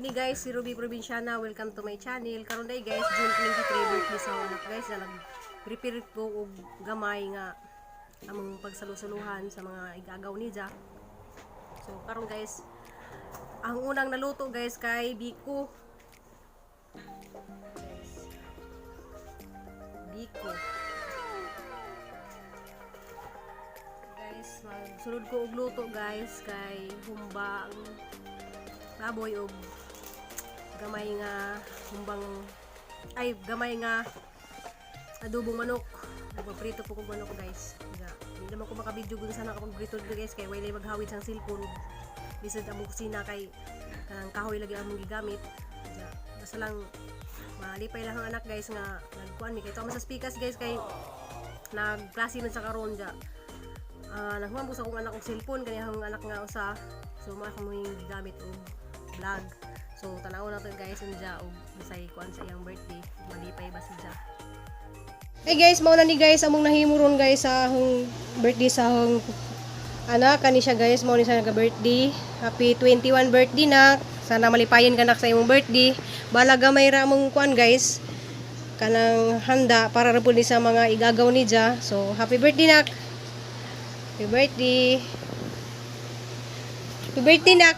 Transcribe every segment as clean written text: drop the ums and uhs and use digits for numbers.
po ni guys, si Ruby Provinciana. Welcome to my channel. Karon day guys, June 23, birthday sa akong anak guys. Na nag-prepare ko og gamay nga among pagsalusuluhan sa mga igagaw niya. So karon guys, ang unang naluto guys kay biko. Guys. Biko. Guys, magsunod ko og luto guys kay humbang baboy og gamay nga humbang, ay, gamay nga adobong manok. Nagpaprito po kog manok guys. Nga, hindi naman ko makabidyo kung sana kapag prito dito guys kay walay maghawid sang cellphone. Bisag among kusina kay kanang kahoy lagi among gigamit. Nga, basta lang malipay lang ang anak guys nga nagkuan mi kay tuwa man sa speakers guys kay nagklase man sa karon ja. Ah, naghuman po sa akong anak og cellphone kani akong anak nga usa, so mao akong yung gigamit og vlog. So tanaw na to guys unja og bisay kuan sa iyang birthday, malipay ba siya. Hey guys, mao na ni guys among nahimo ron guys sa akong birthday sa akong anak. Kani siya guys, mao ni siya naga-birthday. Happy 21 birthday na. Sana malipayon ka nak sa imong birthday. Bala gamay ra among kuan guys. Kanang handa para ra pud ni sa mga igagaw ni Ja. So happy birthday, nak. Happy birthday. Happy birthday, nak.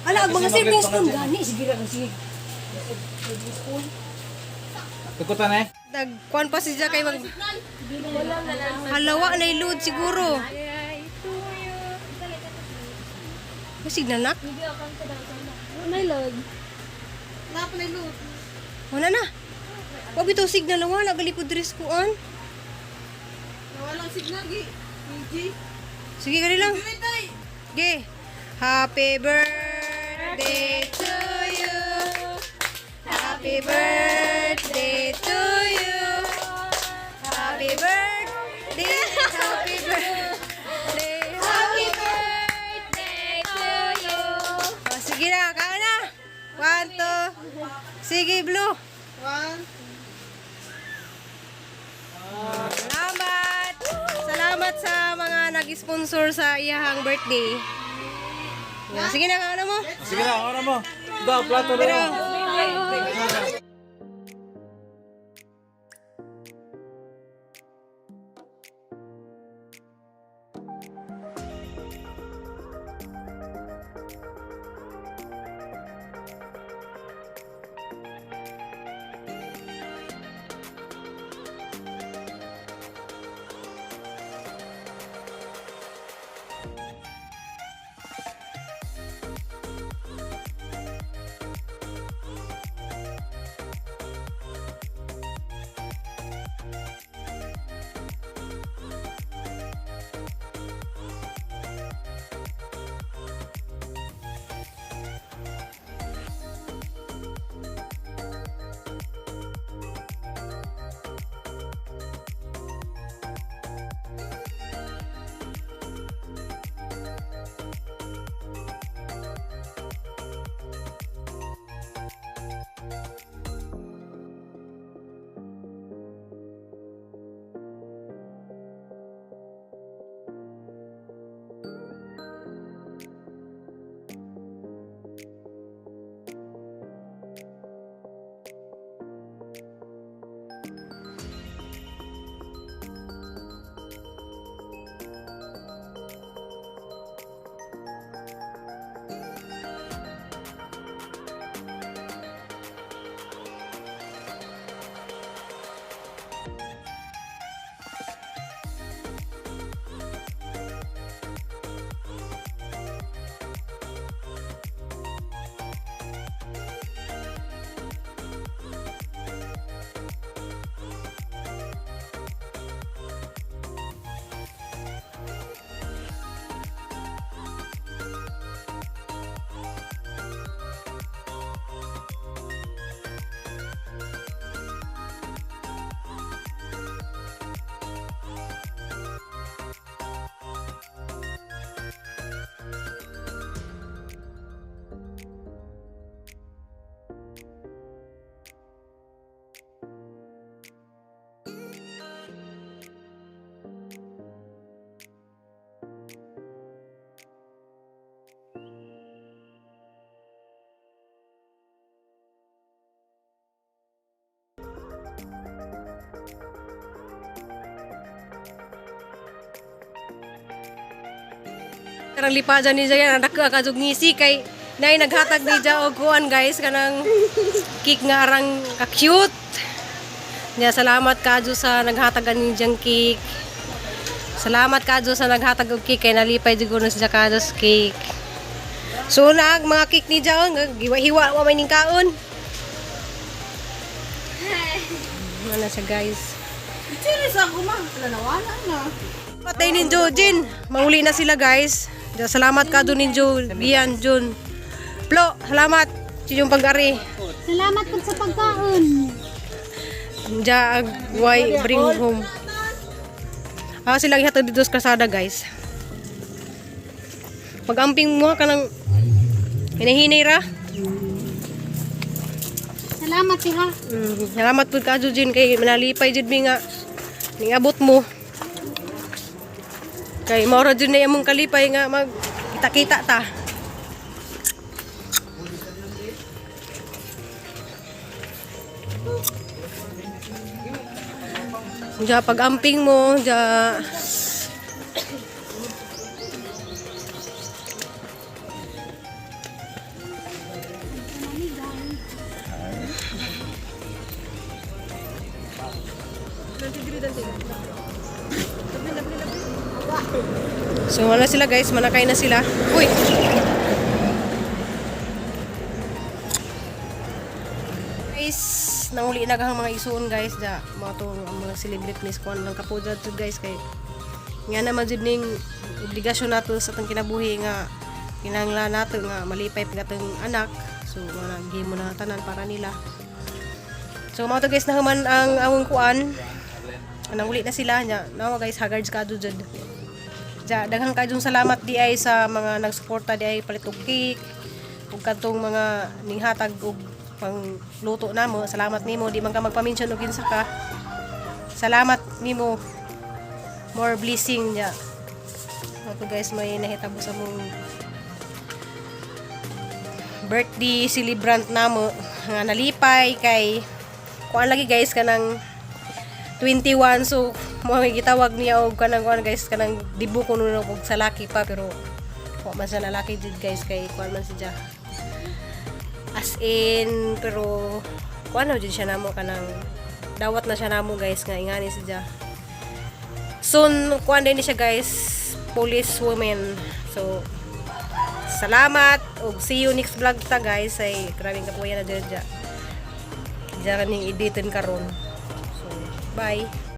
Ala, ang mga serving spoon gani sige ra sige. Tukutan eh. Nagkuan pa si kay mag Halawa na load siguro. Masig na nak. May load. Wala na. Wa bitaw signal, wala gali po diri kuan. Walang signal gi. PG. Sige kali lang. Ge. Happy birthday to you. Happy birthday to you. Happy birthday. Happy birthday. Happy birthday to you. Oh, sige na, kain na. One, two. Sige, Blue. One. Salamat! Salamat sa mga nag-sponsor sa iyahang birthday. Yeah, sige na, kaano mo? Sige na, ora mo. Do, plato na. Pero, Karang lipa dyan ni Jaya, nandaka ka jug ngisi kay nay naghatag ni Ja og kuan, guys, kanang cake nga arang ka-cute. Nya salamat kadyo sa naghatag ani diyang cake. Salamat kadyo sa naghatag og cake kay nalipay jud ko na sa kadyo sa cake. So na ang mga cake ni Ja, oh, giwa-hiwa wa may ning kaon. Ano siya, guys. Chili sa ako ma. Wala na, wala na. Patay ni Jojin. Manguli na sila, guys. Salamat ka doon ninyo. Gian, Jun. Plo, salamat. Sa inyong pag-ari. Salamat po sa pagkaon. Ja, why bring home. Ah, sila ihatag dito sa kasada, guys. Pag-amping mo ka ng hinahinay ra. Salamat siya. Salamat po ka, Jujin, kay manalipay jud mi nga ningabot mo. Kay maura jud na imong kalipay nga mag kita-kita ta. Ja, pag-amping mo, ja. So wala sila, guys, manakay na sila. Uy. Guys, nanguli na ang mga isuon, guys, da mga to ang mga celebrate miss kuan lang kapudra to, guys, kay nga naman jud ning obligasyon nato sa atong kinabuhi nga kinahanglan nato nga malipay pag atong anak. So mga gimo na tanan para nila. So mga to, guys, nahuman ang among kuan. Nanguli na sila nya. Nawa, guys, hagards ka jud. Ja, daghang kaayong salamat di ay sa mga nagsuporta di ay palit og cake ug kadtong mga ninghatag og pangluto namo. Salamat nimo, di man ka magpa-mention og kinsa ka. Salamat nimo. More blessing niya. Ako, guys, may nahitabo sa mong birthday celebrant namo nga nalipay kay kuan lagi, guys, kanang 21, so mo may gitawag niya og kanang kuan, guys, kanang dibo ko nuno og sa laki pa, pero wa man siya lalaki jud, guys, kay kuan man siya as in, pero kuan na jud siya namo, kanang dawat na siya namo, guys, nga ingani siya soon. Kuan din siya, guys, police woman. So salamat og see you next vlog ta, guys, ay grabing kapuya na dyan dyan ning editin karon. So bye.